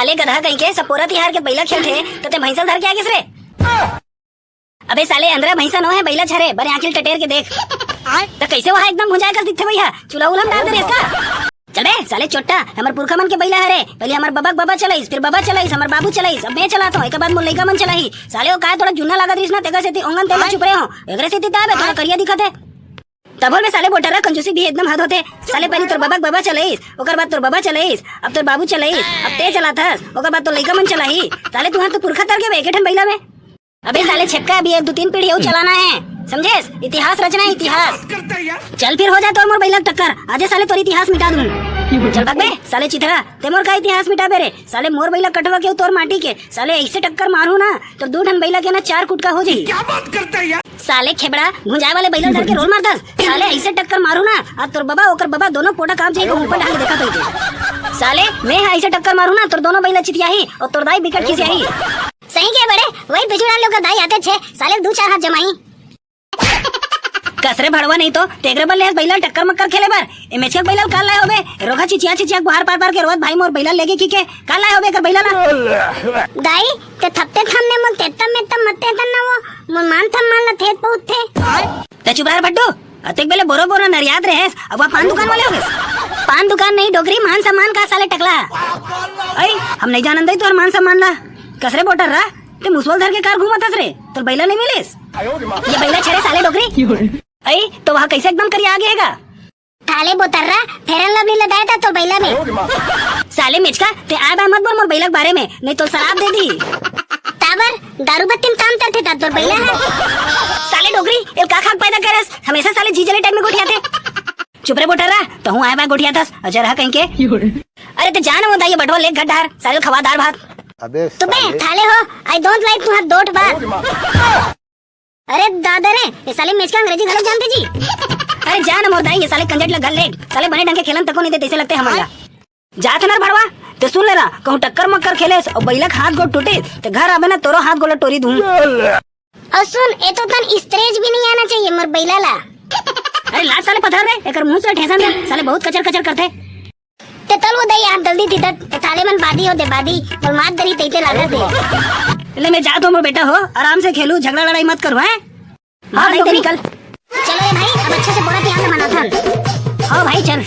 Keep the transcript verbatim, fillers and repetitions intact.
ले गधा कहीं के, सब पोरा तिहार के बइला खेलथे, त ते भैंसा ल धर के आ गेस रे। अबे साले, अंदरा भैंसा नो हे, बइला हरे, बने आँखी ल टटेर के देख। त कइसे वहाँ एकदम भुंजाय कस दिखथे भैया, चूल्हा उल्हा म डार दे रेहेस का? चल बे साले चोट्टा, हमर पुरखा मन के बइला हरे, पहिली हमर बबा के बबा चलाइस, फिर बबा चलाइस, हमर बाबू चलाइस, अब मैं चलाथों, एकर बाद मोर लइका मन चलाही। साले वो काय थोड़ा जुन्ना लागत रहिस ना, तेकर सेती ओंगन तेला चुप रहे हों, एकरे सेती ताय बे थोड़ा करिया दिखत हे। तभो ले बे साले बोटर्रा, कंजूसी भी एकदम हद होथे। साले पहिली तोर बबा के बबा चलाइस, ओकर बाद तोर बबा चलाइस, अब तोर बाबू चलाइस, अब ते चलाथस, ओकर बाद तोर लइका मन चलाही। साले तुँहर तो पुरखा तर गे बे एके ठन बइला में। अबे साले छेपका, अभी एक दू तीन पीढ़ी अउ चलाना हे, समझेस? इतिहास रचना हे, इतिहास। चल फिर हो जाय तोर मोर बइला के टक्कर, आजे साले तोर इतिहास मिटा दूँ। चल भाग बे साले चिथरा, ते मोर का इतिहास मिटाबे रे? साले मोर बइला कटवा के अउ तोर माटी के, साले अइसे टक्कर मारहूँ ना, तोर दू ठन बइला के ना चार कुटका हो जाही। साले खेबड़ा, भुंजाय वाले बइला ल धर के रोल मारथस। साले अइसे टक्कर मारहूँ ना, आज तोर बबा ओकर बबा दोनों पोटा कांप जाही, ऊपर डाल के देखत होही। साले मैं ह अइसे टक्कर मारहूँ ना, तोर दोनों बइला चितियाही अउ तोर दाई बिकट खिसियाही। सही के बड़े, वही बिजुड़ा लोग का दाई आते छे, साले दू चार हाथ जमाही। कस रे भड़वा, नहीं तो तेकरे बर ले हस बइला ल टक्कर मक्कर खेले बर। ए मेचका के बइला ल का लाय होबे? रोगहा चिचिया चिचिया बुहार पार पार के रोवत, भाई मोर बइला ल लेगे कहिके। का लाय होबे एकर बइला ल? दाई, ते थपते थमने मोल तेत्ता मेत्ता मत तेतन ना वो, मोर मान सम्मान ल थेत पहुत थे। ते चुप रह रे भड्डू, अतेक बेले बोरो बोरो नरियात रहेस, अब वहाँ पान दुकान वाले हो गेस। पान दुकान नहीं डोकरी, मान सम्मान का साले टकला। अई, हम नहीं जानन दई तोर मान सम्मान ला। कस रे बोटर्रा, ते मुसवा ल धर के कार घूमत हस रे, तोर बइला नहीं मिलिस? ये बइला हरे साले डोकरी। अई, तो वहाँ कइसे एकदम करिया आ गे हे गा? साले बोतर्रा, Fair and Lovely लगाय ता तोर बइला में। साले मेचका, ते आय बाय मत बोल मोर बइला के बारे में, नहीं तो सराप दे दी। ताबर, दारू बत्ती म काम चलथे ता तोर बइला हे। साले डोकरी, एल का खाक पैदा करेस, हमेशा साले जीजले टाइप में गोठियाथे। चुप रे बोटर्रा, तहूँ आय बाय गोठियाथस, अजरहा कहीं के। अरे ते जा ना वो दाई, ये बटवा ले घर डार, साले खवा दार भात। अबे तो बे, साले। थाले हो, I don't like तुँहर दोठ बात। अरे दादा रे, ये साले मेचका अंग्रेजी घलो जानथे जी। अरे जा ना मोर दाई, ये साले कंजट ल घर ले, साले बने ढंग के खेलन तको नहीं देते, अइसे लगथे हमन ला। जात हन रे भड़वा, ते सुन ले रा, कहूँ टक्कर मक्कर खेलेस अउ बइला के हाथ गोड़ टूटिस, ते घर आबे ना तोरो हाथ गोड़ ल टोरी दूँ। अउ सुन, ए तो तन स्त्रेज भी नहीं आना चाहिए मोर बइला ला। अरे लात साले पथरा रे, एकर मुँह से ठेसन दे, साले बहुत कचर कचर करथे। ते तल वो दे यार, जल्दी दीदत, ते थाले मन बादी हो दे, बादी, मोर मात दरी तइते लागत हे। ले मैं जात हों मोर बेटा हो, आराम से खेलू, झगड़ा लड़ाई मत करू, हैं? हाँ, हाँ, भाई, तो डोकरी। निकल। चलो रे भाई, अब अच्छे से बोरा तिहार मनाथन। हाँ भाई, चल।